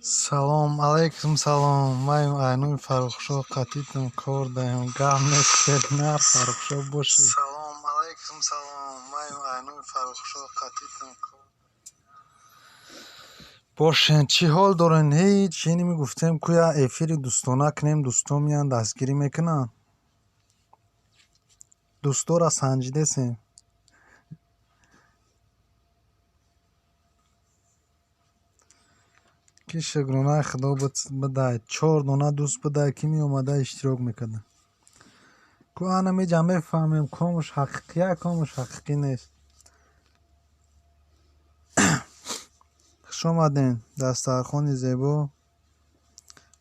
Салом алейкум, салом. Ман Айнуи Фаррухшоҳ, қатитам кор даем. Гап нест, шернар Фаррухшоҳ бошед. Салом алейкум, салом. Ман Айнуи Фаррухшоҳ, қатитам кор бошен. Чӣ ҳол дорен? Ҳеҷ ини мегуфтем, куя эфири дӯстона кунем, дӯсто меян, дастгирӣ мекунанд. Дӯстора санҷидесем. Ки шукронаи Худо бидай, чор дона дӯст бидай, ки меомада иштирок мекарда. Ку ана меҷа мефаҳмем, комуш ҳақиқия, комуш ҳақиқӣ нест. Хуш омадем, дастархони зебо,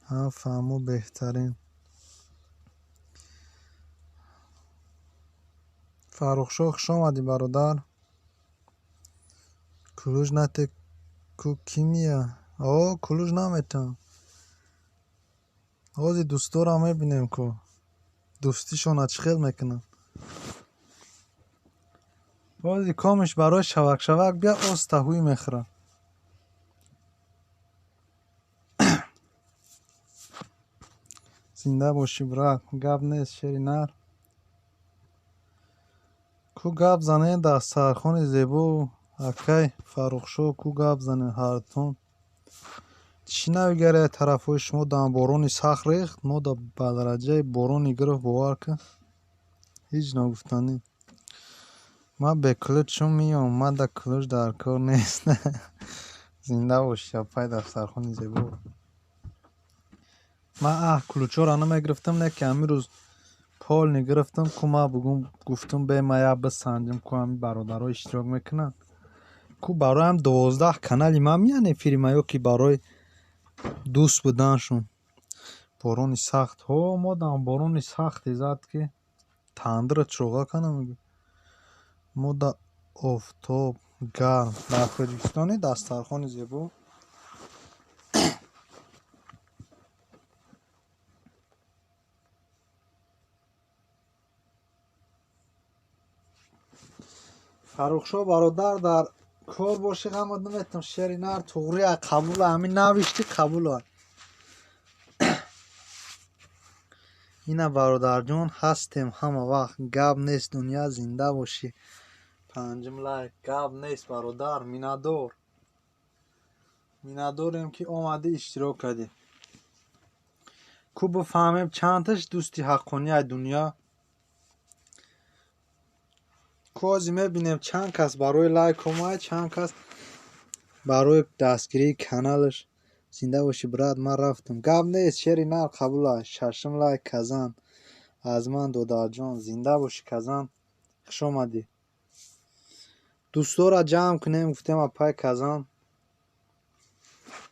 ҳам фаҳму беҳтарин. Фаррухшоҳ, хуш омадӣ, бародар. Кулуш нате ку кӣ мия? О, кулуш наметавон. Ҳозир дӯстора мебинем ку. Дӯстишона чӣ хел мекунанд. Ҳозир комиш барои шавак-шавак бия оста ҳуй мехӯрад. Зинда бошӣ, брат. Гап нест, шери нар. Ку гап занед дастархони зебо, акай Фаррухшоҳ, ку гап занед ҳартон. Чӣ навигаре тарафҳои шумо дам борони сахт рехт, мо да ба дараҷаи борони гирифт, бовар кун. Ҳеҷ ногуфтанӣ. Ман бе кулуч чун меём, ман да кулуч дар кор нест. Зинда бошӣ, апай дастархони зебо. Ман аҳ кулучҳоро намегирифтам, не ки ҳамин рӯз полни гирифтам, ку ман бугум гуфтам бе ма як бисанҷам, ку ҳамин бародаро иштирок мекунанд. Ку бароям 12 канали ман меян эфири ма ё ки барои дӯст буданшон. Борони сахт. Ҳо, мо дам борони сахте зад, ки тандира чироға кана мегӯ. Мо да офтоб гарм. Дар Тоҷикистони дастархони зебо. Фаррухшоҳ бародар, дар кор бошӣ, ғамат наметам, шери нар туғри қабула, ҳамин навишти қабула. Ина бародарҷон, ҳастем ҳама вақт, гап нест, дунё зинда бошӣ. Панҷум лайк, гап нест бародар, миннатдор. Миннатдорем, ки омадӣ иштирок кардӣ. Ку бифаҳмем чандташ дӯсти ҳаққонияи дунё. Ку ҳозир мебинем чанд кас барои лайк омад, чанд кас Барои дастгирии каналаш. Зинда бошӣ, брат, ман рафтам. Гап нест, шери нар қабул аст. Шашум лайк Казан. Аз ман додарҷон. Зинда бошӣ, Казан. Хуш омадӣ. Дӯстора ҷамъ кунем, гуфтем апай Казан.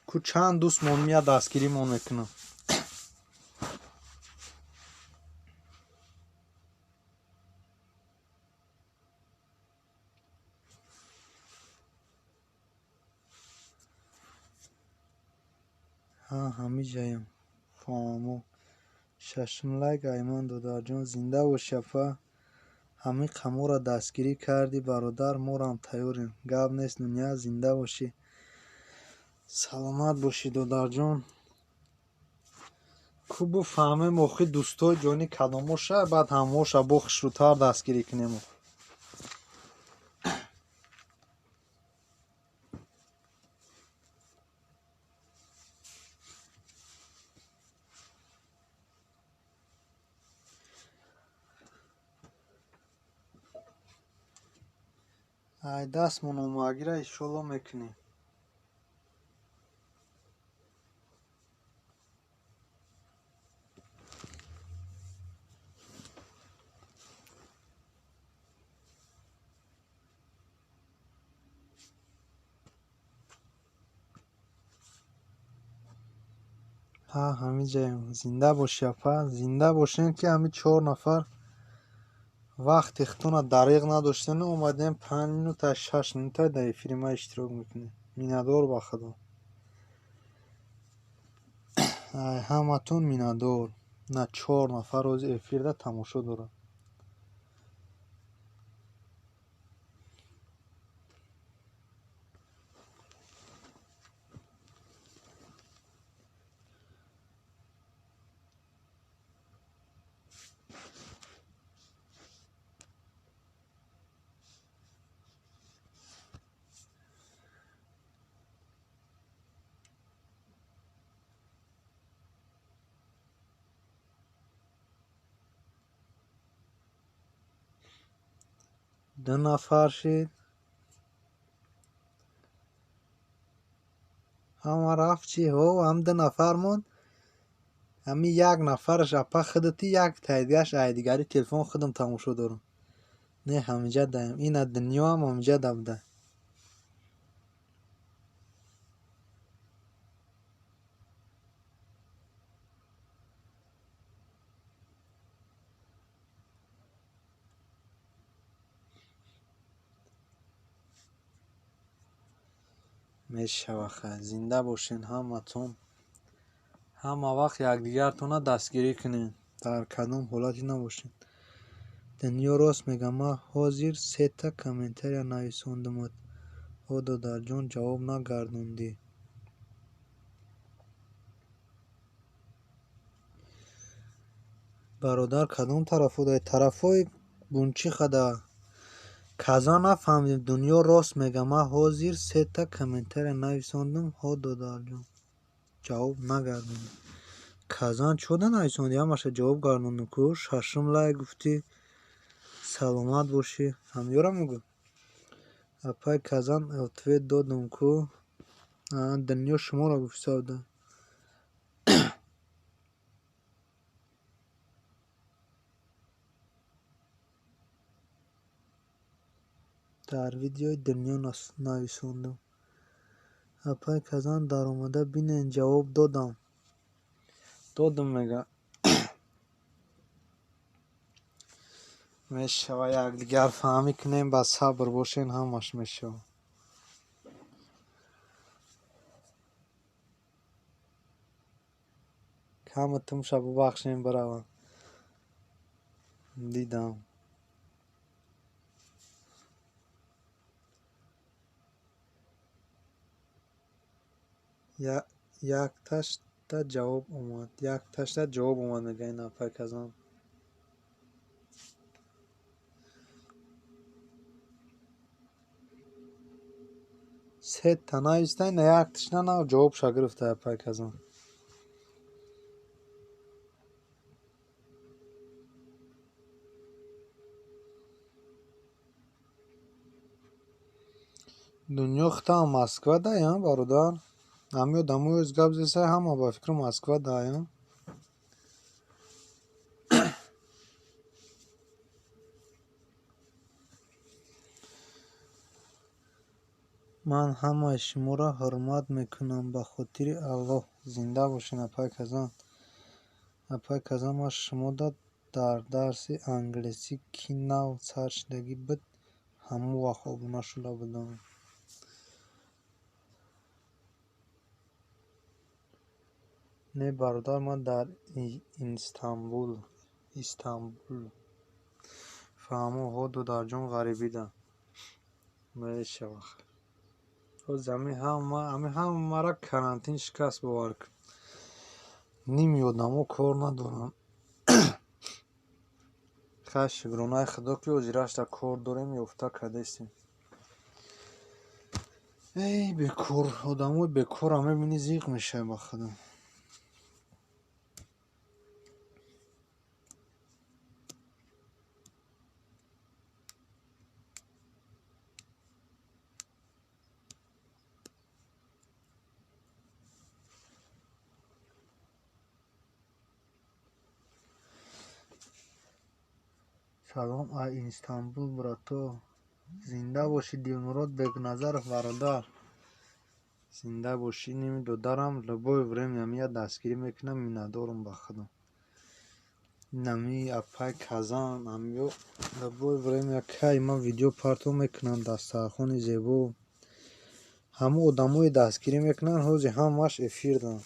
Ку чанд дӯстмон меяд дастгиримон мекунад. Ҳа, ҳамиҷаям. Фаҳмо. Шашум лайк Айман додарҷон. Зинда бошӣ, апа. Ҳамин қамора дастгирӣ кардӣ, бародар, морам тайёрем. Гап нест, дунё, зинда бошӣ. Саломат бошӣ, додарҷон. Ку буфаҳмем охи дӯстои ҷонӣ кадомоша, баъд ҳамоша бо хушрӯтар дастгирӣ кунем. Ай дастмон омоагира иншолло мекунем. Ҳа, ҳамиҷаем. Зинда бошӣ, апа. Зинда бошем, ки ҳами 4 нафар вақти худтона дариғ надоштену омадем 5 минута, 6 минута дар эфири ма иштирок мекунем. Миннатдор ба Худо. Ай ҳаматон миннатдор. На 4 нафар рӯзи эфирда тамошо дорад. Ду нафар шид. Ҳама рафт чи? Ҳо, ҳам 2 нафар монд. Ҳами як нафараш апа худати, як таидгаш ай дигари телефон худам тамошо дорам. Не, ҳамиҷа даем. Ина дунёам ҳамиҷа да буда. Мешава хай. Зинда бошен ҳаматон. Ҳама вақт якдигартона дастгирӣ кунед. Дар кадом ҳолате набошед. Дунё рост мега, ман ҳозир 3та комментария нависондумат. Ҳо, додарҷон, ҷавоб нагардондӣ. Бародар, кадом тарафо дай? Тарафҳои Бунчихада. Казан нафаҳмидем. Дунё рост мега, ман ҳозир 3та комментария нависондум. Ҳо, додарҷон, ҷавоб нагардондӣ. Казан чода нависондӣ? Ҳамаша ҷавоб гардондум ку. Шашум лайк гуфтӣ. Саломат бошӣ. Ҳамёра мегӯ? Апай Казан ответ додум ку. Дунё шуморо гуфт савда. Дар видеои дунё нависондум. Апай Казан даромада бинен, ҷавоб додам. Додум мега. Мешава якдигар фаҳмӣ кунем, ба сабр бошен, ҳамаш мешава. Каматумша бубахшем, биравам. Дидам. Якташта ҷавоб омад. Якташта ҷавоб омад, мега ин апай Казан. Сета нависта, ина якташна на ҷавобша гирифта апай Казан. Дунё хитам Москва даям, бародар. Ҳами одамои оз гап зесай, ҳама ба фикру Москва даям. Ман ҳамаи шуморо ҳурмат мекунам ба хотири Аллоҳ. Зинда бошед, апай Казан. Апай Казан, ман шумода дар дарси англисӣ ки нав сар шудагӣ буд, ҳамон вақт обуна шуда будам. Не, бародар, ман дар Истанбул. Истанбул. Фаҳмо, ҳо, додарҷон, ғарибида. Мешавад. Ҳоз ами ҳамара карантин шикаст, бовар кун. Ними одамо кор надоранд. Хай, шукронаи Худо, ки ҳозирашда кор дорем, ёфта кардестем. Эй, бекор, одамои бекорам мебинӣ, зиқ мешавӣ ба Худо. Салом ай Истанбул, брато. Зинда бошӣ, Дилмурод Бекназаров, бародар. Зинда бошӣ, ними додарам любое время мия дастгирӣ мекунам, миннатдорам ба Худо. Инами апай Казан, амиё любое время кай ман видео партов мекунам, дастархони зебо. Ҳамон одамое дастгирӣ мекунанд, ҳозир ҳамааш эфир доранд.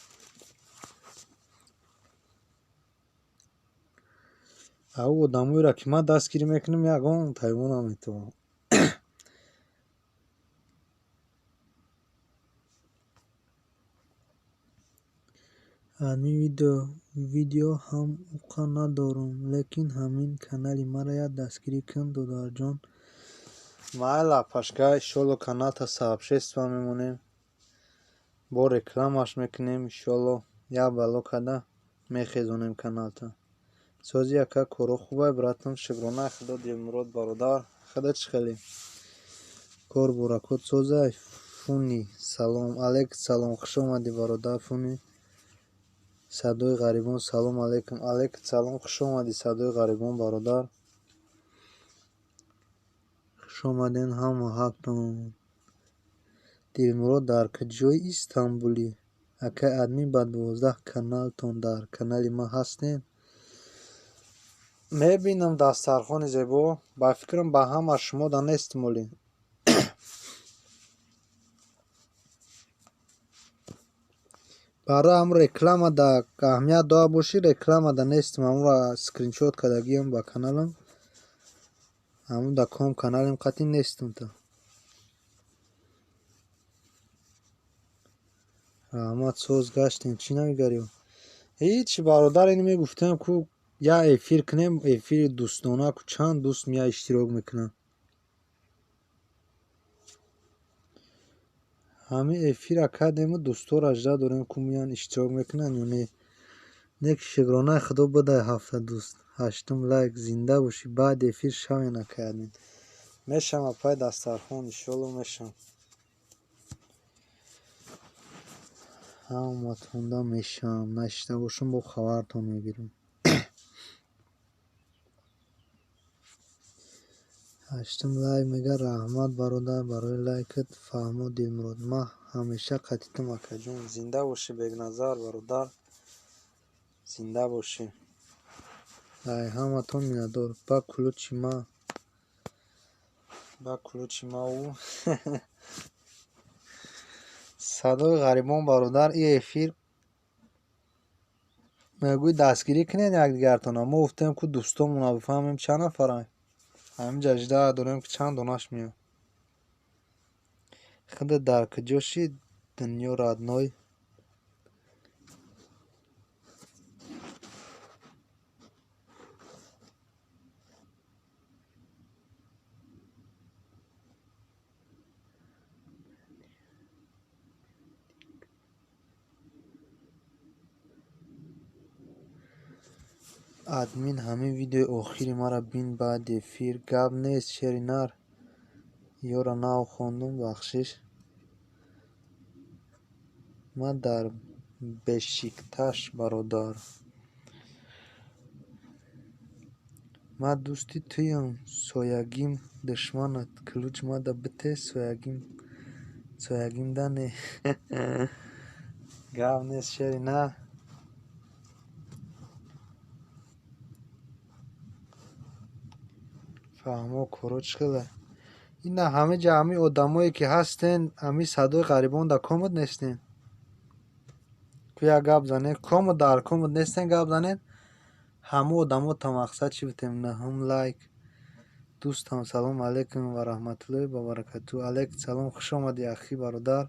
Ав одамоеро ки ман дастгирӣ мекунам, ягон тайво наметавонам. Адми видео ҳам уқа надорум, лекин ҳамин канали мара як дастгирӣ кун, додарҷон. Майла, пашка, иншолло каналта сообщество мемонем. Бо рекламаш мекунем, иншолло як бало када мехезонем каналта. Сози ака, коро хубай, братам, шукронаи Худо, Дилмурод бародар. Худо чӣ хеле? Кор буракот созай. Фуни, салом алейк, салом, хуш омадӣ, бародар Фуни. Садои ғарибон, салом алейкум. Алейк салом, хуш омадӣ, садои ғарибон, бародар. Хуш омаден ҳама ҳақтон. Дилмурод дар куҷои Истанбулӣ? Акай админ, ба 12 каналтон дар канали ман ҳастен? Мебинам дастархони зебо, ба фикрам ба ҳама шумо да нестим олӣ. Барои ҳам реклама да аҳамият дода бошӣ, реклама да нестим, ҳамонро скриншот кардагиам ба каналам. Ҳамон да ком каналем қатъи нестим та. Раҳмат, соз гаштем, чӣ намегарӣ? Ҳеҷ, бародар, ин мегуфтем ку я эфир кунем, эфири дӯстона, ку чанд дӯст мея иштирок мекунанд. Ҳамин эфира кардему дӯстҳоро ажда дорем, ку меян иштирок мекунанд ё не. Не ки шукронаи Худо будай ҳафта дӯст. Ҳаштум лайк, зинда бошӣ, баъди эфир шавем акай админ. Мешам, апай дастархон, иншолло мешам. Ҳаматонда мешам, нашида бошам, бо хабартон мегирам. Ҳаштум лайк мега, раҳмат, бародар, барои лайкат. Фаҳмо, Дилмурод, ман ҳамеша қатитам, акаҷон. Зинда бошӣ, Бекназар бародар. Зинда бошӣ. Ай ҳаматон миннатдор. Ба ключи ма, ба ключи ма ӯ. Садои ғарибон, бародар, и эфир мегӯй дастгирӣ кунед якдигартона. Мо гуфтем ку дӯстомона бифаҳмем чанд нафаранд. Ҳаминҷа ажда дорем ки чанд донаш меояд. Худо дар куҷо шид, дунё родной? Админ, ҳамин видеои охири маро бин баъди эфир. Гап нест, шери нар. Ёра нав хондум, бахшиш. Ман дар Бешикташ, бародар. Ман дӯсти туям, соягим душманат. Ключ мада бите, соягим да не. Гап нест, шери на. Фаҳмо, коро чӣ хеле? Ина ҳама ҷа ҳами одамое ки ҳастен, ҳами садои ғарибон дар комат нестен. Ку як гап занед, комат дар комат нестен, гап занед. Ҳамо одамо та мақсад чӣ бутем? Наҳум лайк. Дӯстам, салом алейкум ва раҳматуллоҳи ва баракату. Алейкум салом, хуш омадӣ, ахи бародар.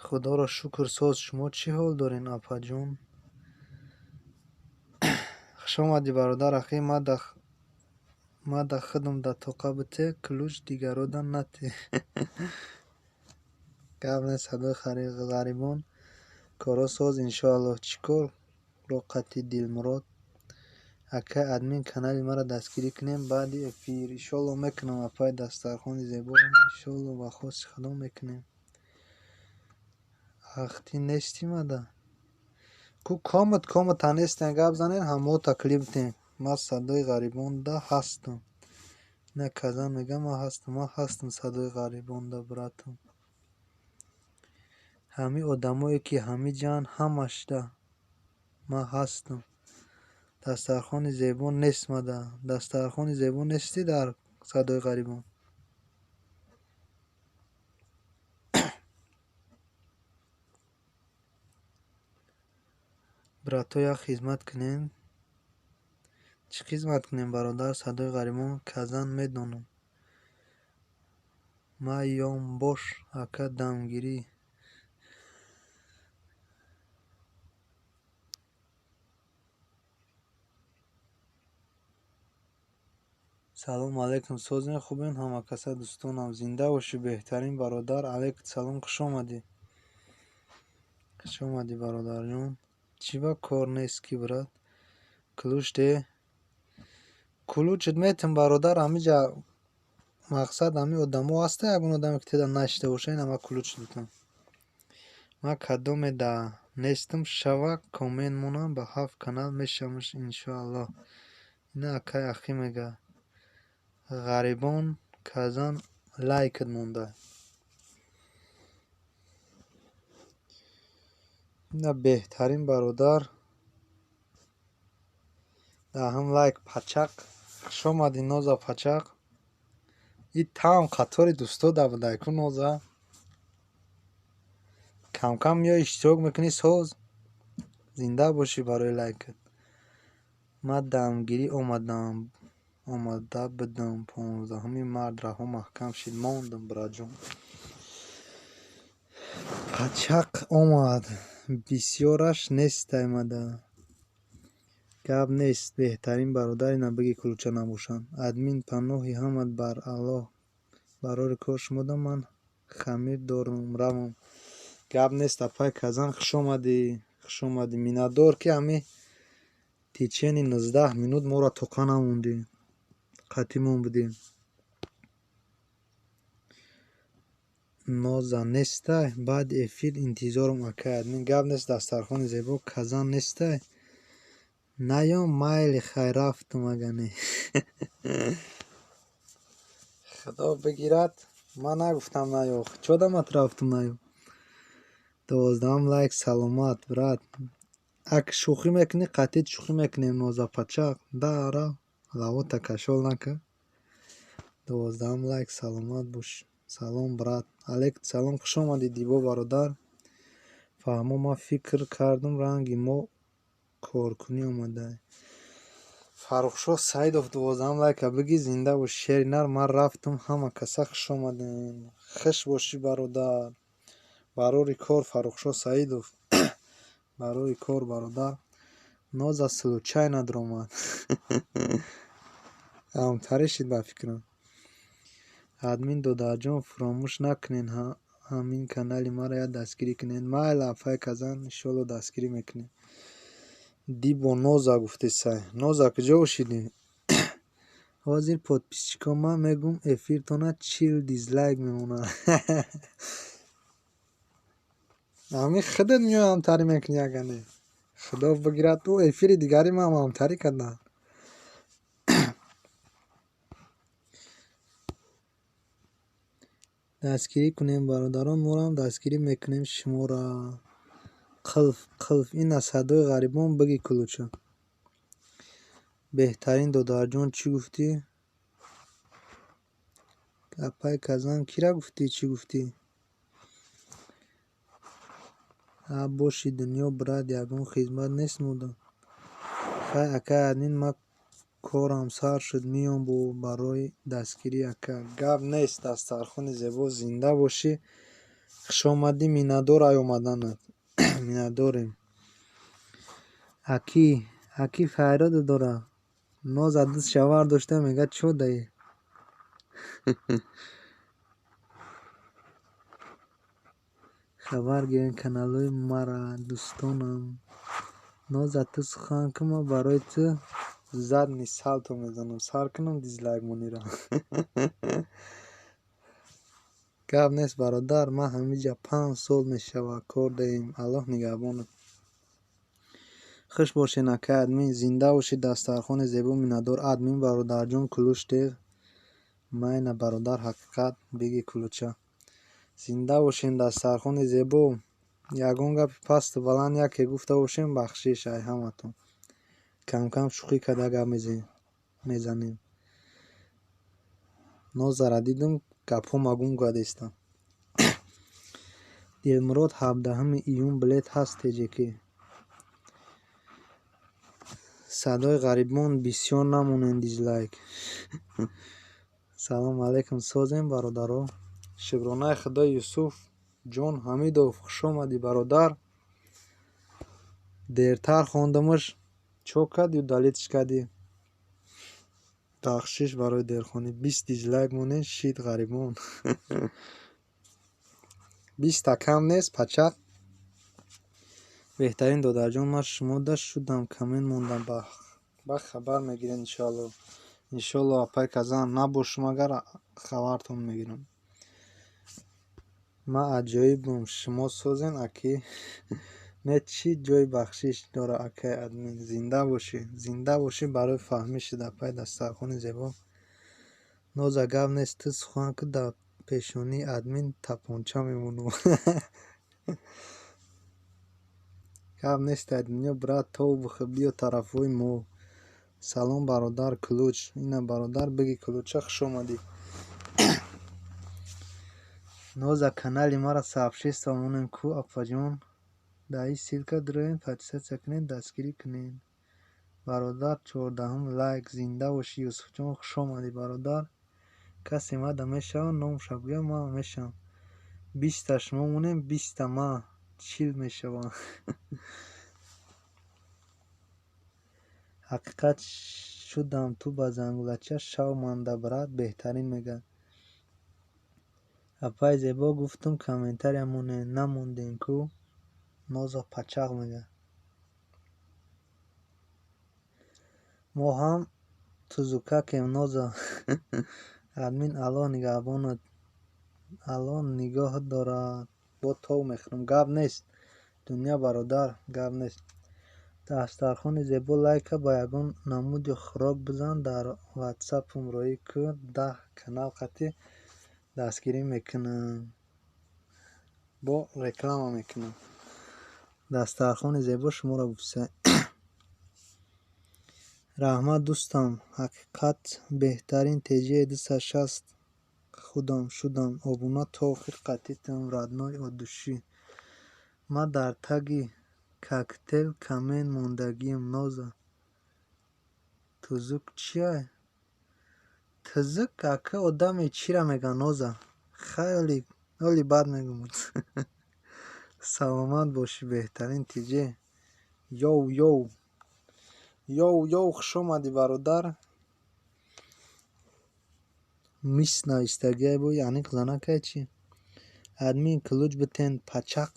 Худоро шукр, соз. Шумо чӣ ҳол дорен, апаҷон? Хуш омадӣ, бародар, ахи. Мада худам да тоқа бите, ключ дигарода нате. Гап нест, садои ғарибон. Коро соз, иншоаллоҳ. Чӣ кор роқати Дилмурод? Акай админ, канали маро дастгирӣ кунем баъди эфир. Иншоаллоҳ мекунам, апай дастархони зебо. Иншоаллоҳ ба хости Худо мекунем. Ахтӣ нестӣ мада? Ку комат комата нестен, гап занед, ҳамо таклиф битем. Ман садои ғарибонда ҳастам. Ина казан мегӯям, ман ҳастам, ман ҳастам садои ғарибонда, братам. Ҳами одамое ки ҳами ҷаан, ҳамашда ман ҳастам. Дастархони зебо нест мада. Дастархони зебо нестӣ дар садои ғарибон. Брато, як хизмат кунем. Чӣ хизмат кунем, бародар? Садои ғарибон казан медонам. Ман ёмбош, ака, дамгирӣ. Салом алейкум, созен, хубен ҳама каса, дӯстонам. Зинда бошӣ, беҳтарин бародар. Алейкум салом, хуш омадӣ. Хуш омадӣ, бародарҷон. Чӣ ба кор нест ки, брат? Ключ де. Ключит метам, бародар, ҳамиҷа мақсад ҳами одамо ҳаста, ягон одаме ки теда нашида боша, ина ман ключ дутам. Ман кадоме да нестам, шава комент монам, ба ҳафт канал мешавамш, иншоаллоҳ. Ина акай ахи мега. Ғарибон казан лайкат монда. Ина беҳтарин бародар. Даҳум лайк пачақ. Хуш омадӣ, Ноза пачақ. И там қатори дӯсто да будай ку, Ноза. Камкам меои иштирок мекунӣ, соз. Зинда бошӣ барои лайкат. Ман дамгирӣ омадам. Омада будам 15-уми март, раҳо маҳкам шид, мондам, братҷон. Пачақ омад. Бисёраш нестай мада. Гап нест, беҳтарин бародар, ина биги ключа набошанд. Админ, паноҳи ҳамат бар Аллоҳ. Барори кор шумода ман хамир дорум, равам. Гап нест, апай казан, хуш омадӣ, хуш омадӣ. Миннатдор ки ҳами течени 19 минут моро тоқа намондӣ. Қатъимон будем. Ноза нестай, баъди эфир интизорам, акай админ. Гап нест, дастархони зебо казан нестай. Наём, майли, хай, рафтум ага не. Худо бигирад, ман нагуфтам наё. Чодамат рафтум наё. 12-ам лайк, саломат, брат. Ак шӯхӣ мекунӣ, қатъит шӯхӣ мекунем, Ноза пачақ. Да, рав. Лавота кашол накун. 12-ам лайк, саломат бош. Салом, брат. Алейкум салом, хуш омадӣ, Дибо бародар. Фаҳмо, ман фикр кардам ранги мо коркунӣ омадай. Фаррухшоҳ Саидов 12-ам лайка биги, зинда бош, шери нар. Ман рафтум, ҳама каса хуш омадем. Хуш бошӣ, бародар. Барори кор, Фаррухшоҳ Саидов. Барори кор, бародар. Ноза случайно даромад. Ғамтарӣ шид ба фикрам. Админ додарҷон, фуромӯш накунен, ҳамин канали маро як дастгирӣ кунед. Майли, апай казан, иншоалло дастгирӣ мекунем. Дибо Ноза гуфтесай. Ноза куҷо ошидӣ? Ҳозир подписчикҳо ман мегӯм эфиртона 40 дизлайк мемонад. Ҳамин худат меои ҳамтарӣ мекунӣ агар не. Худо бигирад ӯ эфири дигари ман ҳамтарӣ карданд. Дастгирӣ кунем бародарон, моро дастгирӣ мекунем шуморо. Қилф қилф ин аз садои ғарибон биги кулуча. Беҳтарин додарҷон чӣ гуфтӣ? Апай Казан кира гуфтӣ чӣ гуфтӣ? А боши дунё брат ягон хизмат нест мода. Хай акай админ ман корам сар шуд меом бо барои дастгирӣ ака. Гап нест дастархони зебо зинда бошӣ. Хушомадӣ миннатдор ай омаданат. Миннатдорем. Аки аки файрода дора. Ноза дуст шавар дошта мегӯяд чо даи? Хабар гирем каналҳои мара дӯстонам. Ноза ту сухан кун ман барои ту задни салто мезанам. Сар кунам дизлайк монира. Гап нест бародар, ман ҳамиҷа 5 сол мешавад кор даем. Аллоҳ нигаҳбонат. Хуш бошед акай админ, зинда бошед дастархони зебо миннатдор. Админ бародарҷон кулуш деғ. Майна бародар ҳақиқат биги кулуча. Зинда бошем дастархони зебо. Ягон гапи пасту баланд яке гуфта бошем бахшиш ай ҳаматон. Камкам шӯхӣ карда гап мезанем. Нозара дидум гапҳома гум кардистам. Дилмурод 17 июн билет ҳаст теҷекӣ. Садои ғарибон бисёр намонед дизлайк. Салом алайкум созем бародаро. Шукронаи Худо Юсуф ҷон Ҳамидов хушомадӣ бародар. Дертар хондамаш чо кардӣ удалитш кардӣ? Бахшиш барои дерхонӣ. 20 дизлайк монед шид ғарибон. 20та кам нест пачақ. Беҳтарин додарҷон ман шумода шудам коммент мондам ба хабар мегиред иншоалло. Иншоалло апай Казан набошум агар хабартон мегирам. Ман аҷоибам шумо созен аки. Не чӣ ҷои бахшиш дора акай админ. Зинда бошӣ, зинда бошӣ барои фаҳмишид апай дастархони зебо. Ноза гап нест ту сухан ку дар пешонии админ тапонча мемонам. Гап нест ай дунё брат тов бихӯр биё тарафҳои мо. Салом бародар кулуч. Ина бародар биги кулуча хушомадӣ. Ноза канали мара сообщество монем ку апаҷон. Дар ин ссылка дуроем подписаться кунед дастгирӣ кунед. Бародар 14-ум лайк зинда бошӣ Юсуфҷон хушомадӣ бародар. Касе мада мешавад номша гӯям ман мешавам. 20та шумо монем 20та ман 40 мешавам. Ҳақиқат шудам ту ба зангулача шав манда брат беҳтарин мегӯяд. Апай зебо гуфтум комментария монед намондем ку. Ноза пачақ мегӯяд. Мо ҳам тузукакем Ноза. Админ Аллоҳ нигаҳбонат. Аллоҳ нигоҳ дорад. Бо тов мехӯрам. Гап нест. Дунё бародар гап нест. Дастархони зебо лайка ба ягон намуди хӯрок бизан дар ватсапам роӣ ку 10 канал қатӣ дастгирӣ мекунам. Бо реклама мекунам. Дастархони зебо шуморо гуфта. Раҳмат дӯстам ҳақиқат беҳтарин теҷаи 260 худам шудам обуна то охир қатитам родной от души. Ман дар таги коктейл коммент мондагиам Ноза. Тузук чия? Тузук ака одаме чира мегӯянд Ноза. Хай оли бад мегӯм. Саломат бошӣ беҳтарин тиҷе. Йоу йоу. Йоу йоу хушомадӣ бародар. Мис навистагиай бо аниқ занакай чӣ? Админ ключ битен пачақ.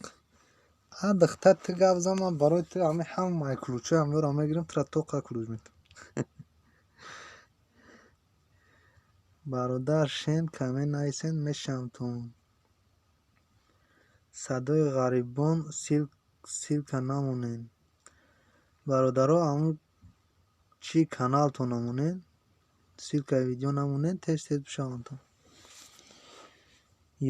А духтар ту гап зан ман барои ту ҳами ҳамаи ключҳои ҳамёро мегирам тура тоқа ключ метам. Бародар шен каме найсен мешавтон. Садои ғарибон ссылка намонед. Бародаро, ҳамун чӣ каналтон намонед, ссылкаи видео намонед, тез тез бишавандтон.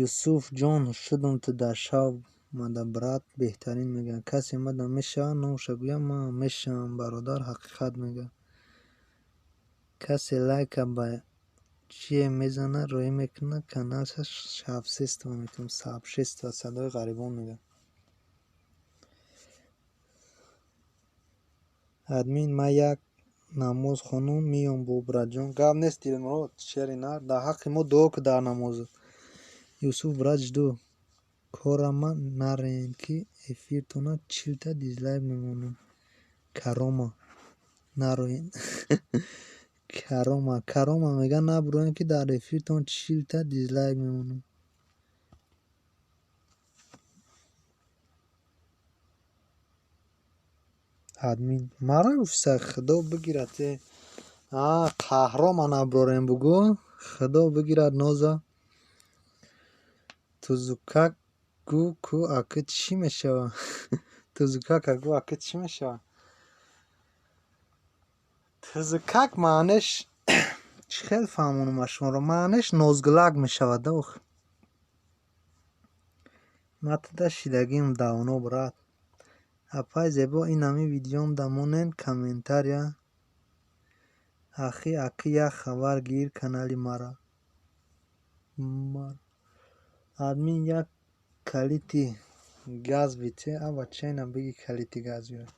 Юсуф ҷон, шудум ту дар шав мада брат, беҳтарин мегӯяд. Касе мада мешавад, номша гӯям, ман мешавам, бародар ҳақиқат мегӯяд. Касе лайка ба чие мезанад, роҳӣ мекунад, каналша сообщество мекунам. Сообщество садои ғарибон мегӯяд. Админ, ман як намоз хонум, меём бо братҷон. Гап нест, Дилмурод, шери нар, дар ҳаққи мо дуо ку дар намозат. Юсуф брат, жду. Корама нарен, ки эфиртона 40та дизлайк мемонам. Карома нароен. Карома, Карома мега набуроем, ки дар эфиртон 40та дизлайк мемонам. Админ маро гуфта, худо бигирад те. А, қаҳрома наброрем бугӯ. Худо бигирад ноза. Тузукак гӯ ку акы чӣ мешавад? Тузукака гӯ акы чӣ мешавад? Тузукак маънеш чӣ хел фаҳмонам шуморо? Маънеш нозгулак мешавад ох. Ма туда шидагим давно, брат. Апай зебо, ин ҳами видеом да монен комментария. Ахи акы як хабар гир канали мара. Админ як калити газ бите, а бачаина биги калити газ биёр.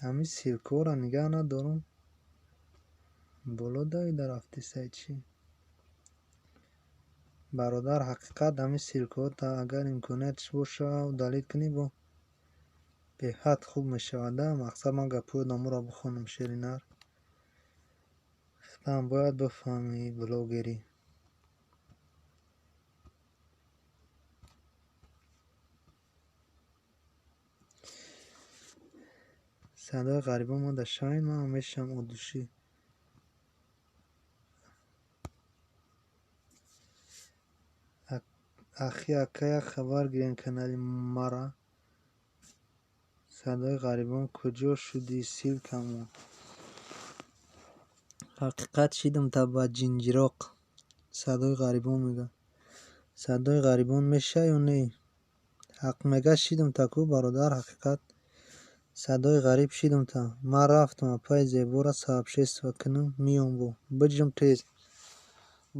Ҳамин ссылкаҳоро нигаҳ надорум. Боло давида рафтисай чӣ? Бародар ҳақиқат, ҳамин ссылкаҳота агар имкониятш боша удалить кунӣ, бо беҳад хуб мешавад. Мақсад ман гапҳои одаморо бихонам, шери нар. Худам бояд бифаҳмӣ блогерӣ. Садои ғарибон мада шавед, ман мешавам одушӣ. Ахи ака як хабар гирем канали мара. Садои ғарибон куҷо шудӣ ссылкамон? Ҳақиқат шидам та ба ҷинҷироқ. Садои ғарибон мега. Садои ғарибон меша ё не? Ҳақ мега шидам та ку бародар ҳақиқат. Садои ғариб шидам та. Ман рафтам апаи зебора сообщество кунам, меём бо. Биҷум тез.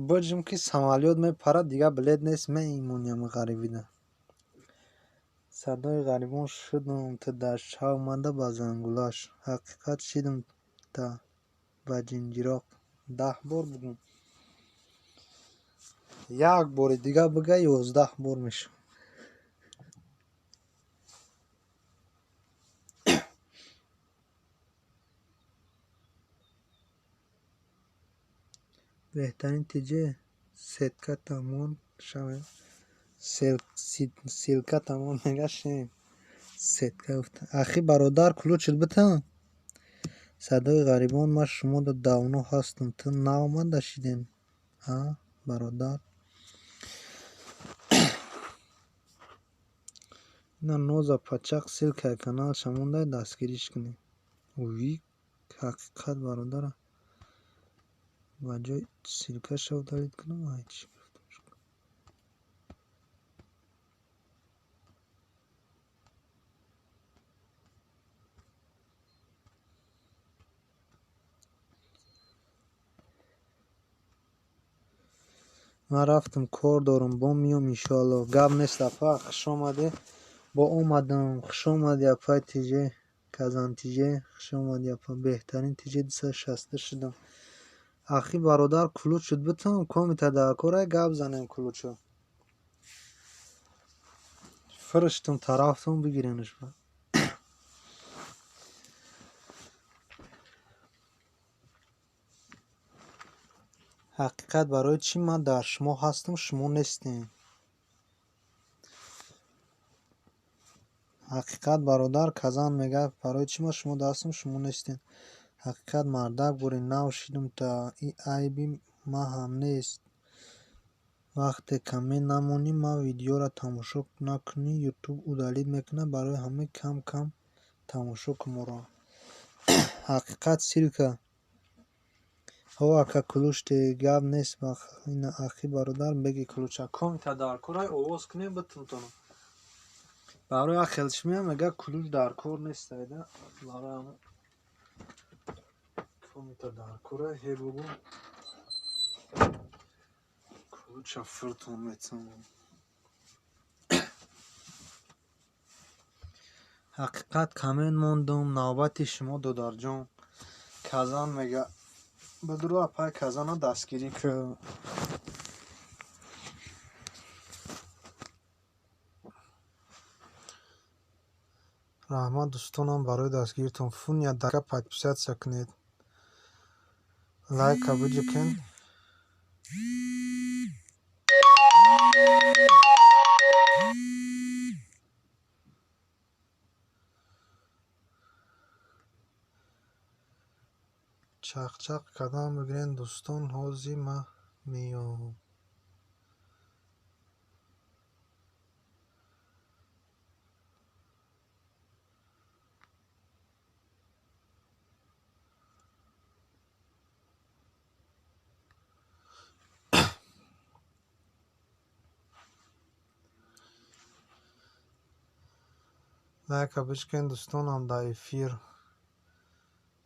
Биҷум ки самолёт мепарад, дигар билет нест, меимоням ғарибида. Садои ғарибон шудам ту дар шав мада ба зангулаш. Ҳақиқат шидам та ба ҷинҷироқ. 10 бор бугум. Як бори дигар бига, 11 бор мешавад. Беҳтарин тиҷе сетка тамон шавед. Ссылка тамон мегашем. Сетка гуфта. Ахи бародар ключит битан. Садои ғарибон, ман шумода давно ҳастам, ту наомада шидем. А, бародар. Ина ноза пачақ ссылкаи каналша мондай, дастгириш кунед. Уви ҳақиқат бародара. Ба ҷои ссылкаша удалить кунам, ай чӣ гуфтам. Ман рафтам, кор дорам, бо меём иншоалло. Гап нест апа, хуш омадӣ. Бо омадам, хуш омадӣ апай тиҷе, Казан тиҷе, хуш омадӣ апа. Беҳтарин тиҷе 260 шудам. Ахи бародар ключ шуд битам, комита дар корай гап занем ключо. Фириштам тарафтон бигиренаш ба. Ҳақиқат барои чӣ ман дар шумо ҳастам, шумо нестем? Ҳақиқат бародар Казан мегӯяд, барои чӣ ман шумо ҳастам, шумо нестем? Ҳақиқат мардак бори нав шидум та и айби ма ҳам нест. Вақте коммент намонӣ, ма видеоро тамошо накунӣ, ютуб удалить мекунад. Барои ҳамин кам-кам тамошо кун моро. Ҳақиқат ссылка. Ҳо ака ключ те гап нест ина ахи бародар беги ключа. Комита дар корай овоз кунем битунтонам. Барои як хелш меям мега ключ дар кор нест айда. Барои ҳамон комита дар корай ҳе бугу. Ключа фиртон метавонам. Ҳақиқат коммент мондум. Навбати шумо додарҷон. Казан мега бидуру апай Казана дастгирӣ кӯ. Раҳмат дӯстонам барои дастгиритон. Фуния дака подписаться кунед. Лайка биҷикен. Чақчақ кардан бигирен дӯстон, ҳозир ман меём. Лайка бичкен дӯстонам дар эфир.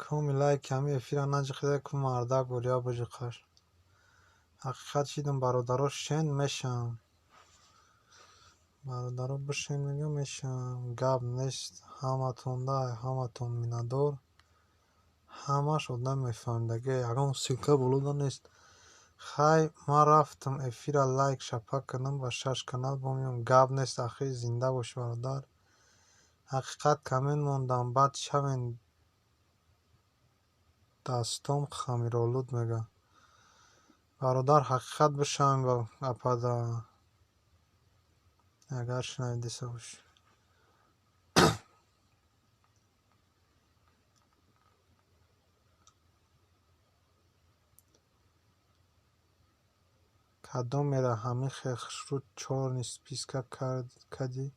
Коми лайк ҳами эфира наҷиқида ку мардак болия биҷиқаш. Ҳақиқат шидум бародаро шен мешам. Бародаро бишен мегӯям мешам. Гап нест ҳаматонда ҳаматон миннатдор. Ҳамаш одам мефаҳмидаги ягон ссылка болода нест. Хай ман рафтам эфира лайк шапак кардам ба 6 канал бомеём. Гап нест ахи зинда бош бародар. Ҳақиқат коммент мондам баъд шавен дастом хамиролуд мега. Бародар ҳақиқат бишавем ба апада. Агар шунавидиса бошӣ. Кадомера ҳамин хел хушрӯ чёрный списка кардӣ?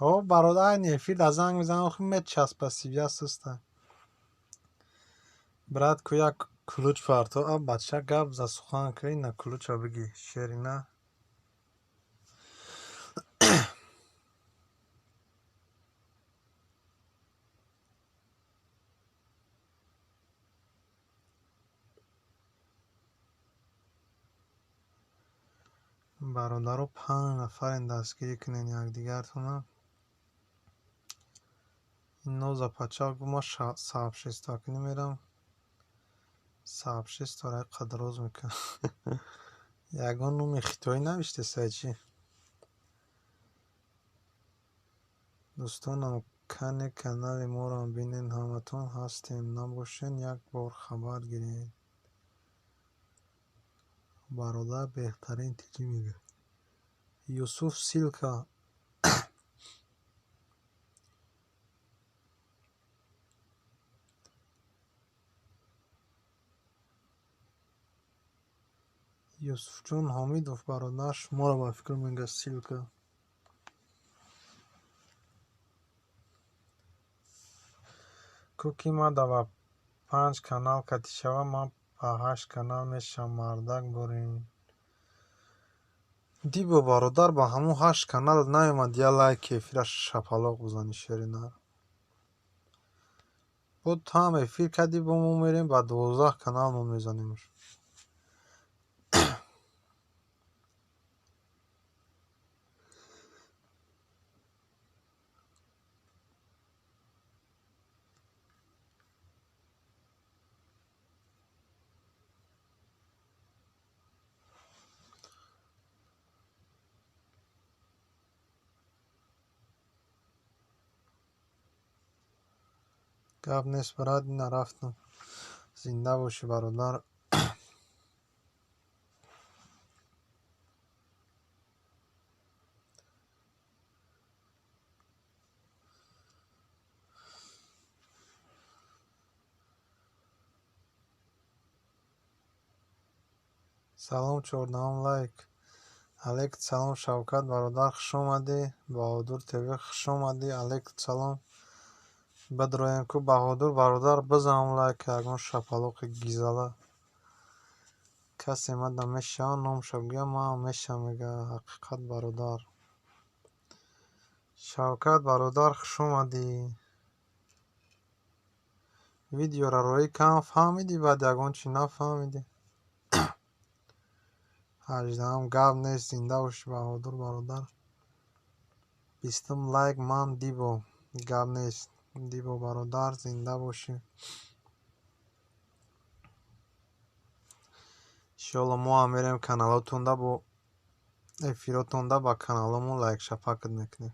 О бародар айни эфир дар занг мезанам охи мечаспа сивя суста. Брат ку як ключ парто а бача гап за сухан кӯ ина ключа бигӣ шерина. Бародаро 5 нафарен дастгирӣ кунен якдигартона. Ноза пача гуфт ман сообщество кунӣ мерам. Сообществора қадроз мекунам. Ягон номи хитоӣ навиштеса чӣ? Дӯстонам кане канали моро бинен ҳаматон ҳастем набошен як бор хабар гиред. Бародар беҳтарин тиҷӣ мега. Юсуф ссылка. Юсуфҷон Ҳомидов бародар шуморо ба фикр мега ссылка. Ку ки ман ба 5 канал катӣ шавам ман ба 8 канал мешавам мардак борин. Дибо бародар ба ҳамун 8 канал наёмад я лайки эфира шапалоқ бизанӣ шеринар. Бо ту ҳам эфир кардӣ бо мо мерем ба 12 канал мо мезанемш. Гап нест брат, ина рафтам. Зинда бошӣ бародар. Салом, 14-ум лайк. Алейк салом, Шавкат бародар, хуш омадӣ. Баҳодур ТВ, хуш омадӣ. Алейк салом. Бадроем ку, Баҳодур бародар, бизанам лайк, ягон шапалоқи гизала. Касе мада мешава, номша гӯя, ман мешавам, мега ҳақиқат бародар. Шавкат бародар, хуш омадӣ. Видеоро роӣ кам фаҳмидӣ, баъд ягон чӣ нафаҳмидӣ. 18-ам гап нест, зинда бошӣ, Баҳодур бародар. 20-ум лайк ман Дибо. Гап нест. Дибо бародар, зинда бошӣ. Иншоалло мо ҳам мерем каналотонда бо эфиротонда ба каналомон лайк шапакат мекунем.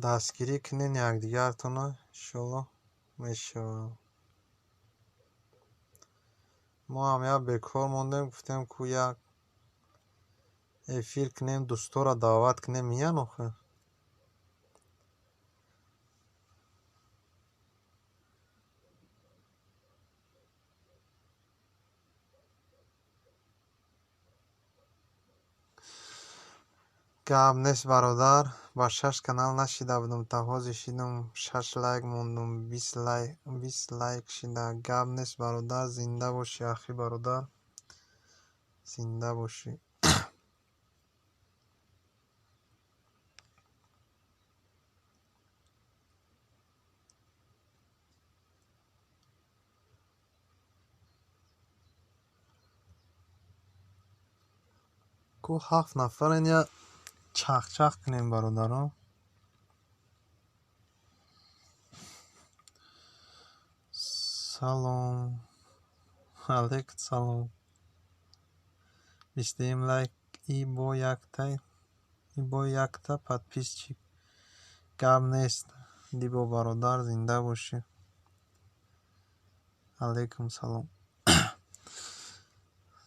Дастгирӣ кунен якдигартона, иншоалло мешавад. Мо ҳам як бекор мондем, гуфтем ку як эфир кунем, дӯстора даъват кунем, миян охир. Гап нест, бародар, ба 6 канал нашида будам, та ҳозир шидам, 6 лайк мондум, 20 лайк, 20 лайк шида. Гап нест, бародар, зинда бошӣ, ахи бародар. Зинда бошӣ. Ку 7 нафарен, я чахчах кунем, бародарон. Салом. Алейк салом. 21 лайк и бо якта подписчик. Гап нест. Дибо бародар, зинда бошӣ. Алейкум салом.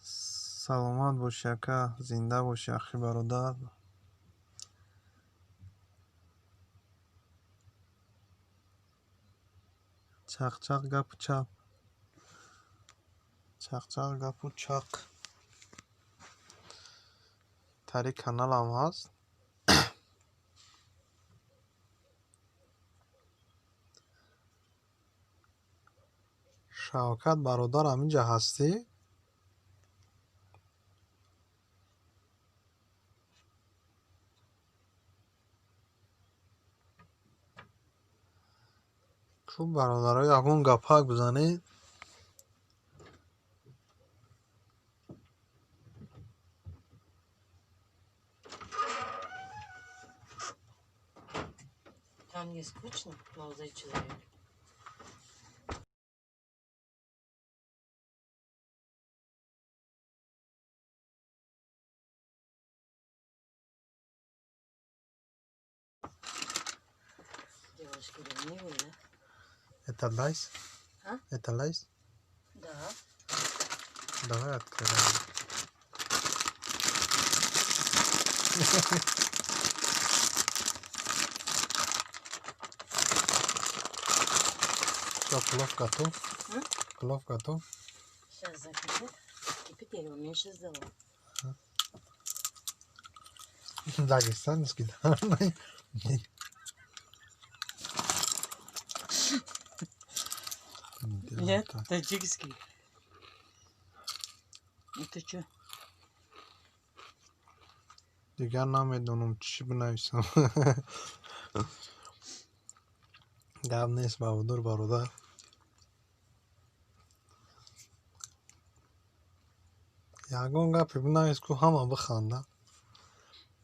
Саломат бошӣ, ака, зинда бошӣ, ахи бародар. Чақ-чақ гапу чап. Чақ-чақ гапу чақ. Тари каналам ҳаст. Шавкат бародар, ҳаминҷа ҳастӣ? Хуб, бародаро, ягон гапак бизанед. Там не скучно, молодой человек? Девушки ревнивые, да? Это лайс? А? Это лайс? Да. Давай открываем. Что, плов готов? А? Плов готов? Сейчас закипит. Кипит, я его меньше сделала. Дагестанский, да? Нет, таджикский. Это что? Дигар намедонам чӣ бинависам. Гап нест, Баҳодур бародар. Ягон гапе бинавис ку ҳама бихандад.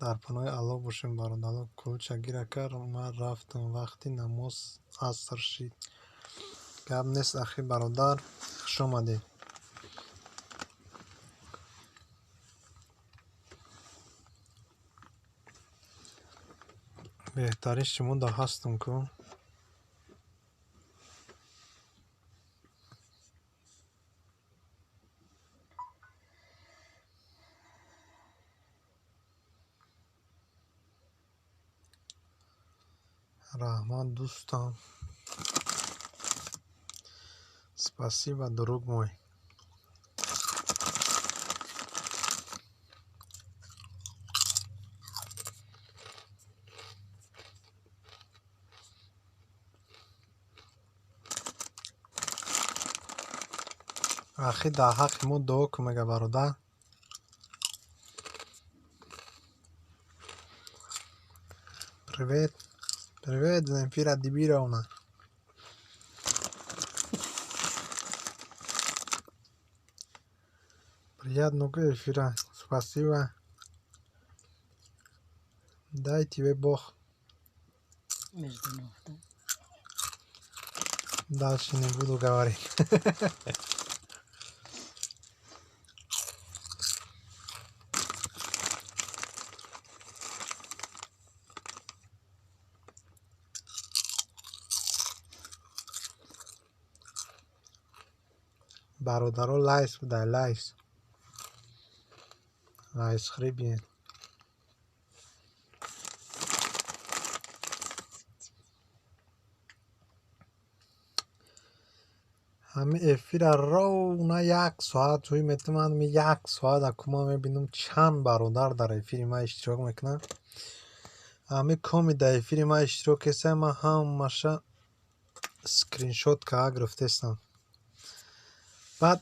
Дар паноҳи Аллоҳ бошем, бародаро. Кулча гира кард, ман рафтам, вақти намоз аср шид. Гап нест, ахи бародар, хуш омадед. Беҳтарин шумо дар ҳастам ку. Раҳмат, дӯстам. Спасибо, друг мой. Ахи, дар ҳаққи мо дуо кун, мега бародар. Привет, привет, Земфира Дибировна. Приятного эфира. Спасибо. Дай тебе Бог. Между ног, да? Дальше не буду говорить. Бародаро, лайс будай, лайс. Лайс хӯрӣ, биен. Ҳами эфира ровно як соат ҳуй метавонам, як соат акума мебинам, чанд бародар дар эфири ман иштирок мекунанд. Ҳами коми дар эфири ман иштирок кесам, ман ҳамаша скриншот кара гирифтестам. Баъд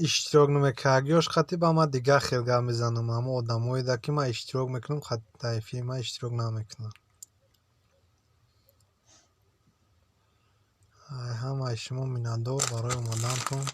иштирок намекардагиёш хати ба ман дигар хел гап мезанам. Ҳамо одамоеда ки ман иштирок мекунам, дар эфири ман иштирок намекунанд. Ай, ҳамаи шумо миннатдор барои омадантон.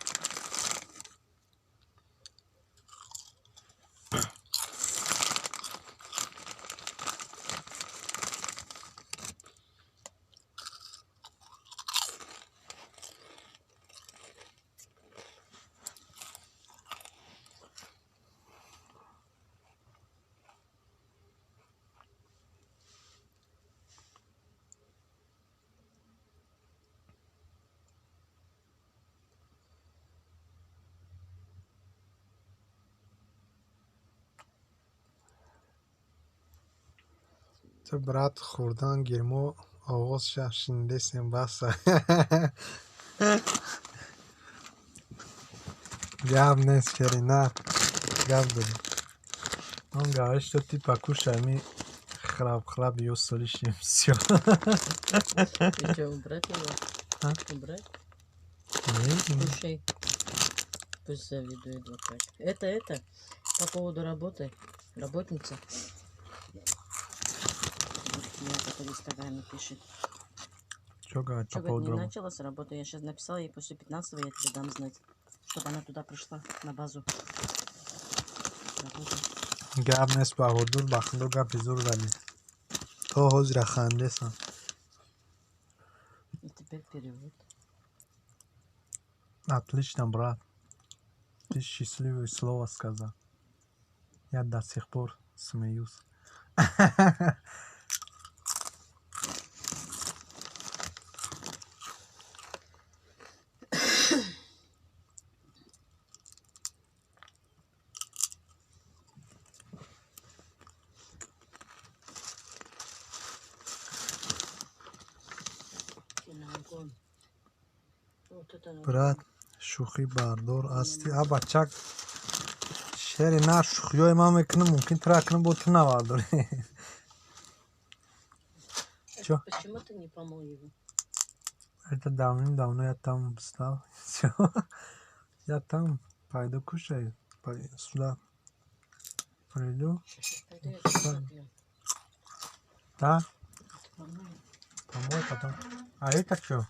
Ту, брат, хӯрдан гирмо оғоз ша, шинидесем, баса. Гап нест, шерина. Гап дорӣ. Он говорит, что ты покушай, мы храп-храп её слышим, всё. Ты что, убрать его? А? Убрать? Нет. Кушай. Пусть завидует вот так. Это, по поводу работы. Работница. Мне который в Инстаграме пишет. Чё говорит Чё, по говорит, поводу не работы? началась работа. Я щас написала ей, после 15-го я тебе дам знать, чтобы она туда пришла, на базу. Работа. Гап нест, Баҳодур, ба худо гапи зур задӣ. То ҳозира хандесам. И теперь перевод. Отлично, брат. Ты счастливое слово сказал. Я до сих пор смеюсь. Брат, шӯхӣ бардор ҳастӣ. А бачак, шери на шӯхиҳои ман мекунам, мумкин тура кунам, бо ту навардорӣ. Чё? Почему ты не помыл его? Это давным-давно я там встал. Всё. Я там пойду кушаю. Сюда приду. Пойду я чай попью. Да? Помой. Помой потом. А это чё?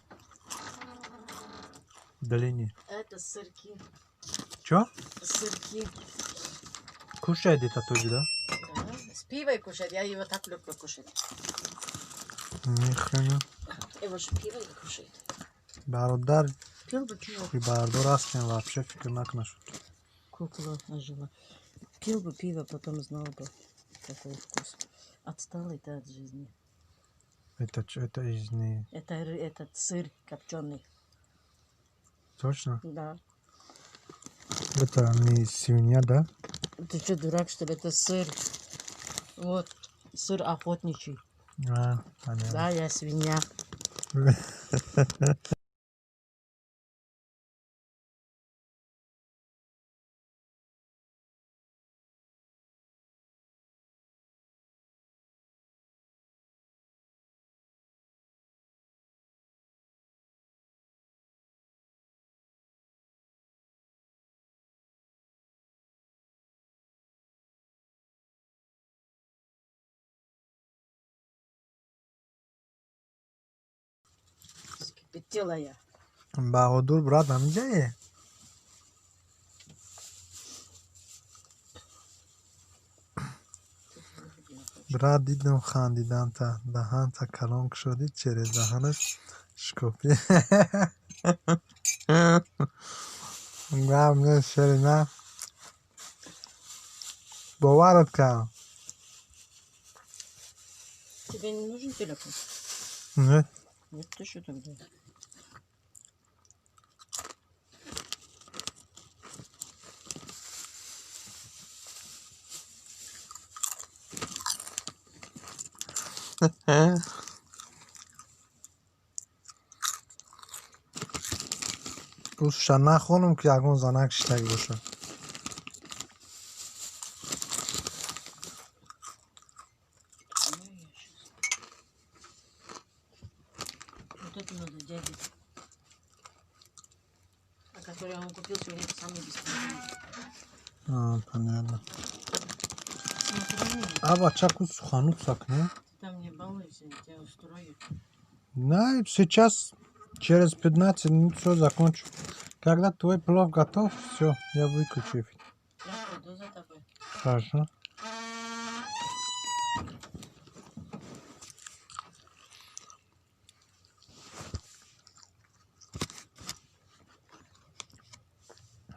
Длиннее. Это сырки. Чё? Сырки. Кушает это тоже, да? Да. С пивой кушать. Я его так люблю кушать. Ни хрена. Его же пиво не кушает. Бародар. Пил бы пиво. И бародар астен вообще фикр накнаш. Кукла ожила. Пил бы пиво, потом знал бы, какой вкус. Отсталый ты от жизни. Это чё, это из не... Это этот сыр копченый. Точно? Да. Это не свинья, да? Ты что, дурак, что ли? Это сыр. Вот, сыр охотничий. А, понятно. Да, я свинья. Вскипятила я. Баҳодур, брат, ҳаминҷае? Брат, дидам, хандиданта, даҳанта калон кушодӣ, через даҳанат шикофӣ. Гап нест, шери, на, боварат кардам. Тебе не нужен телефон? Нет. Нет, ты что тогда? Рӯзша нахонам, ки ягон занак шиштагӣ бошад. Ой, я щас. Вот это надо дяде. А который я вам купил сегодня, самый бесплатный. А, понятно. Ну, правильно. А бачаку сухану сакне? Ты там не балуйся, я тебя устрою. На, сейчас через 15 минут все закончу. Когда твой плов готов, все, я выключу эфир. Я пойду за тобой. Хорошо.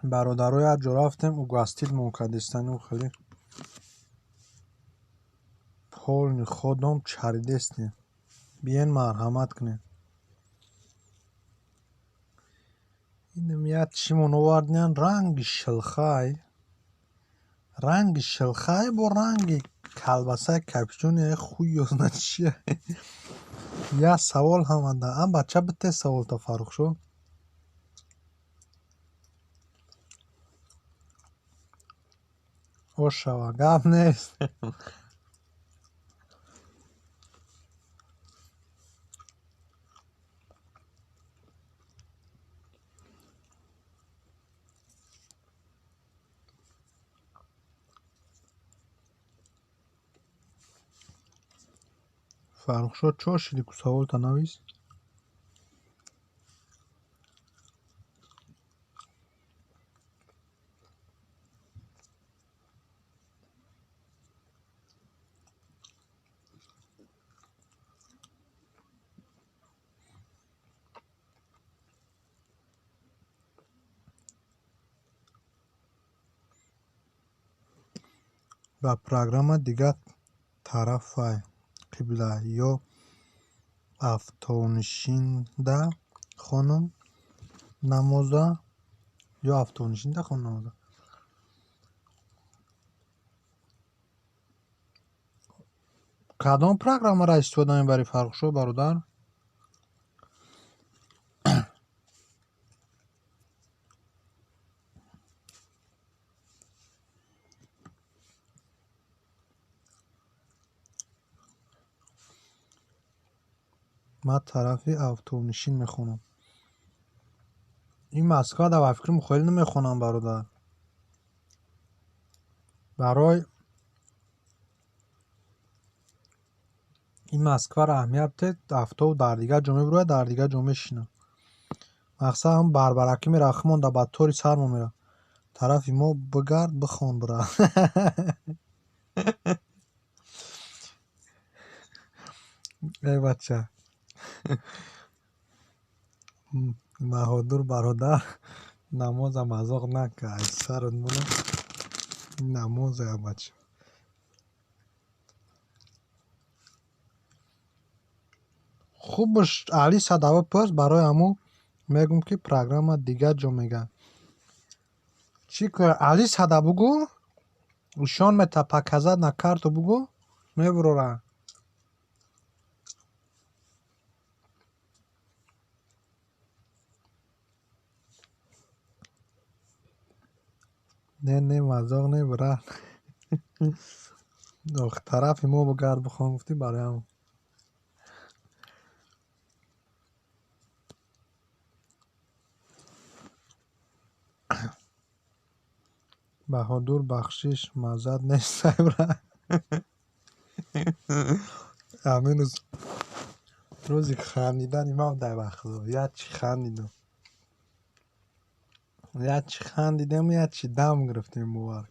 Бародаро, як ҷо рафтем, угостить мон кардистану, хеле полный ходом чаридестем. Биен, марҳамат кунед. Инам як чимон овардиян, ранги шилхай, ранги шилхай бо ранги колбасаи копчёный, хуй ёзна чия. Як савол ҳамада. А бача, бите саволта, Фаррухшо. Ошава, гап нест. Фаррухшо, чо шиди ку, саволта навис. Ба программа дигар тарафай қибла ё автонишинда хонум намоза, ё автонишинда хон намоза. Кадом программаро истифода мебарӣ, Фаррухшо, бародар? Ман тарафи автонишин мехонам. Ин Москва да, ба фикрам, хеле намехонам, бародар. Барои ин Москваро аҳамият бидед, автобус дар дигар ҷо мебурояд, дар дигар ҷо мешинад. Мақсад ҳам барбаракӣ мера, хумонда ба тори сармо мера. Тарафи мо бигард, бихон, бира. Эй бача, Баҳодур бародар, намоза мазоқ нака, ай сарат мона, намоза, бача. Хубаш Алиса дава пурс, барои ҳамун мегӯм, ки программа дигар ҷо мега. Чӣ кор, Алиса да бугӯ, ишон мета, показать на карту бугӯ, мебурора. Не, не, мазоқ не, брат. Тарафи мо гард бихон гуфтӣ, барои ҳамон. Баҳодур, бахшиш, маззат нест, брат. Ҳамин рӯз рӯзи хандидани ман дар вақтҳо як чӣ хандидам, як чӣ хандидем, як чӣ дам гирифтем, бовар.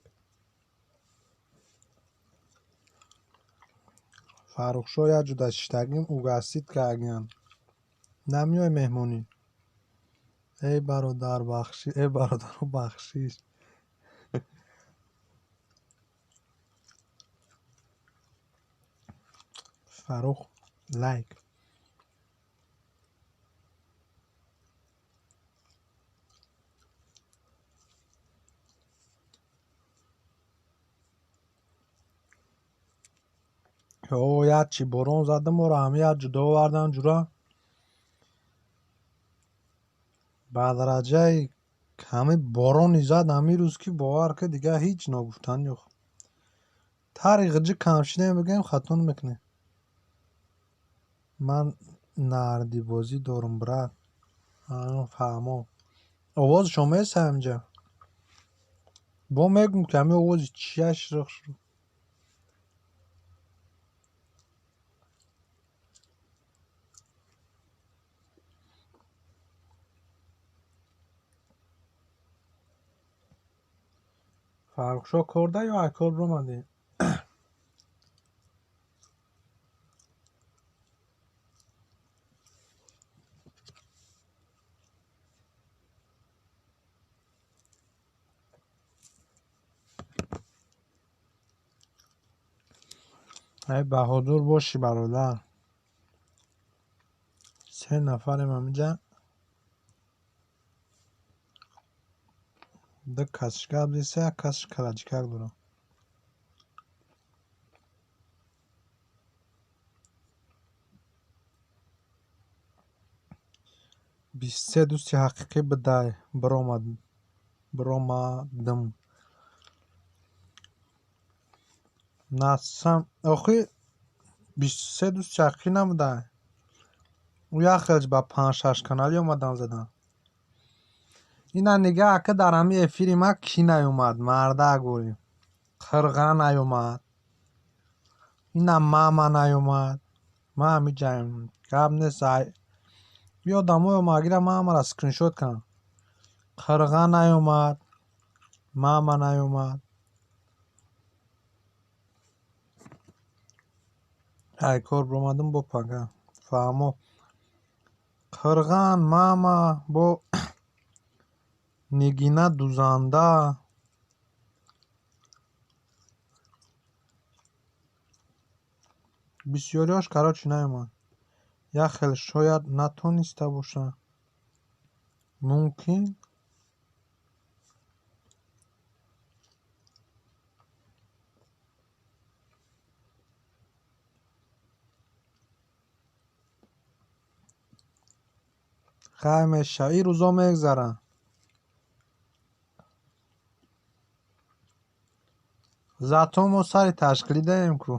Фаррухшоҳ як ҷуда шиштагим угасид кардагиян. Намеои меҳмонӣ? Эй бародар, бахшиш, эй бародаро, бахшиш. Фаррух лайк. О, як чӣ борон задам, моро ҳама як ҷудо овардан ҷура. Ба дараҷаи ҳамин борони зад ҳамин рӯз, ки бовар ки дигар ҳеҷ ногуфтанӣ ёфт. Тари ғиҷи кам шидем, бигӯем, хато намекунем. Ман нардибозӣ дорум, брат. Фаҳмо. Овози шумо ест ҳаминҷа? Бо мегӯм, ки ҳамин овози чия широқ шуд. Фаррухшоҳ корда ё аз кор биромадӣ? Ай Баҳодур бошӣ, бародар. Се нафарем ҳаминҷа. Ду касш гап зиста, як касш калаҷикак дорам. 23 дӯсти ҳақиқӣ бидай, биромадм. Насам охи 23 дӯсти ҳақиқӣ набудай. Ӯ як хелш ба панҷ-шаш каналӣ омадан задан. Ина нигаҳ, ака, дар ҳамин эфири ман кӣ наёмад, мардак гӯрӣ. Қирға наёмад. Ина мама наёмад. Ман ҳамиҷаем. Гап нест. Ё одамое омадагира ман ҳамаро скриншот кардам. Қирға наёмад, мама наёмад. Ай кор биромадам бо пага. Фаҳмо. Қирған, мама, бо Нигина дузанда. Бисёриҳош, короче, наёмад. Як хел шояд натониста бошад. Мумкин. Хай мешавад. Ин рӯзо мегзаранд. Зато мо сари ташкилӣ даем ку.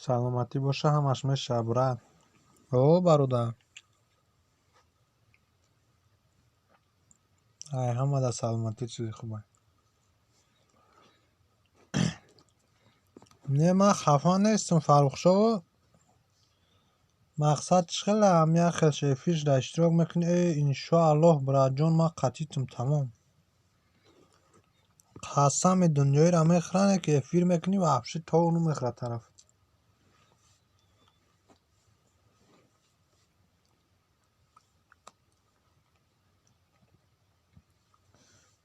Саломатӣ боша, ҳамаш мешавад, брат. О, бародар. Ай ҳама дар саломатӣ чизи хуб. Не, ман хафа нестам, Фаррухшоҳ. Мақсад чӣ хеле ҳам як хел эфирш дар иштирок мекунӣ. Э, иншоаллоҳ, братҷон, ман қатитам тамом. Қасами дунёиро мехӯране, ки эфир мекунӣ ва вообще то ону мехӯрад тараф.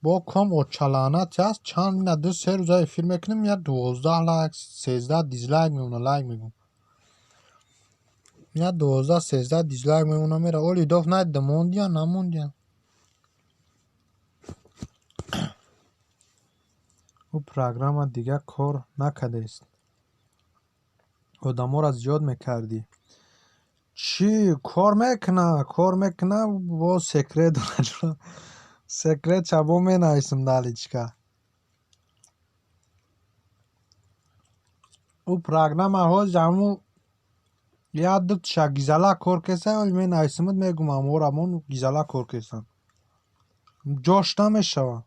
Бо ком очалаънат аст, чанд ина ду се рӯза эфир мекунем, я 12 лайк, 13 дизлайк мемона, лайк мегӯм. Я 12, 13 дизлайк мемона, мера. Оли доф надида, мондиян, намондиян. Ӯ программа дигар кор накардааст. Одаморо зиёд мекардӣ. Чӣ кор мекуна? Кор мекуна, боз секрет дорад. Секрет чабо менависам дар личка. Ӯ программа ҳози ҳамун як дуташа гизала кор кеса, вале менависамад, мегӯм амора мон гизала кор кесан. Ҷош намешавад.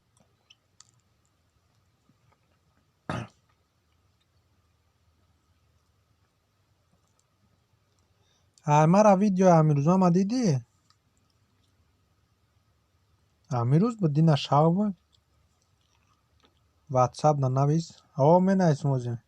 Ай мара видеои амирӯзама дидӣ? Амирӯз буд, дина шав буд. Ватсап нанавис. О, менависам ҳозир.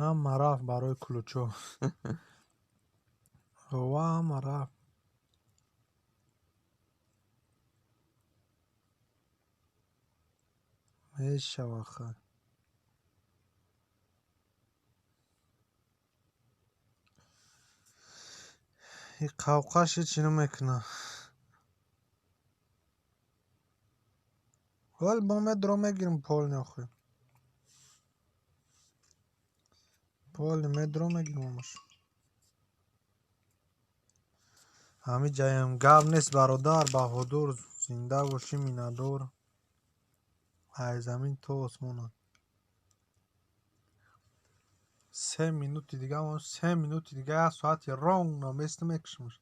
Ҳама рафт барои кулучо. Ова ҳама рафт. Мешава хай. И қавқаш ҳеҷ намекунад. Вале бо медро мегирем полни охир. Полни медро мегирем омаш. Ҳамин ҷаям гап нест бародар, баҳодур, зинда бошӣ миннатдор. Ай замин то осмона. 3 минути дига, 3 минути дига, як соати ровно мест мекушмаш.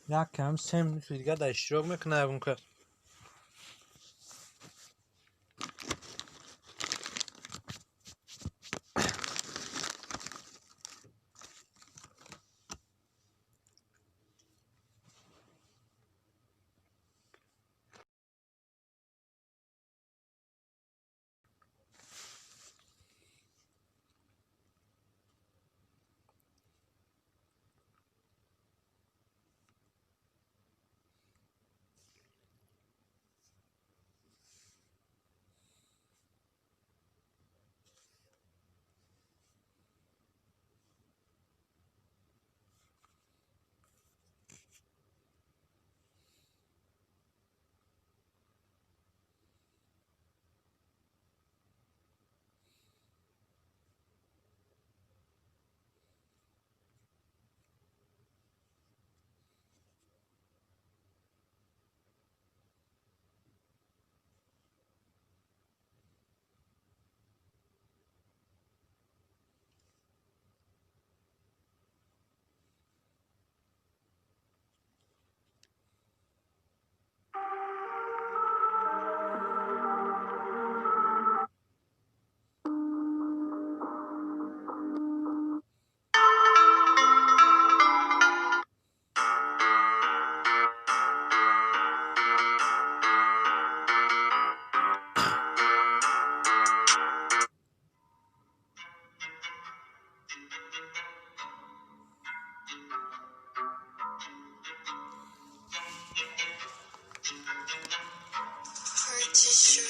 Як кам 3 минути дига дар иштирок мекунад ягон кас.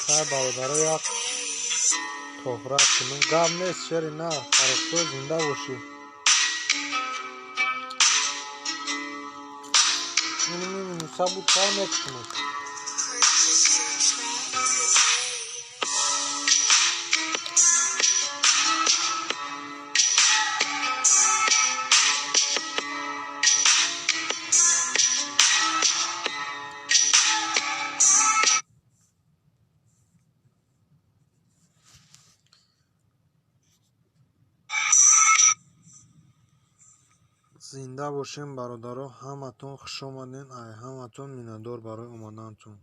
Хай бародаро, як тоҳра кунем. Гап нест, шери на, фарохшо зинда бошӣ. Минуса буд, кар мекушем. Зинда бошем, бародаро, ҳаматон хушомаден, ай ҳаматон миннатдор барои омаданатон.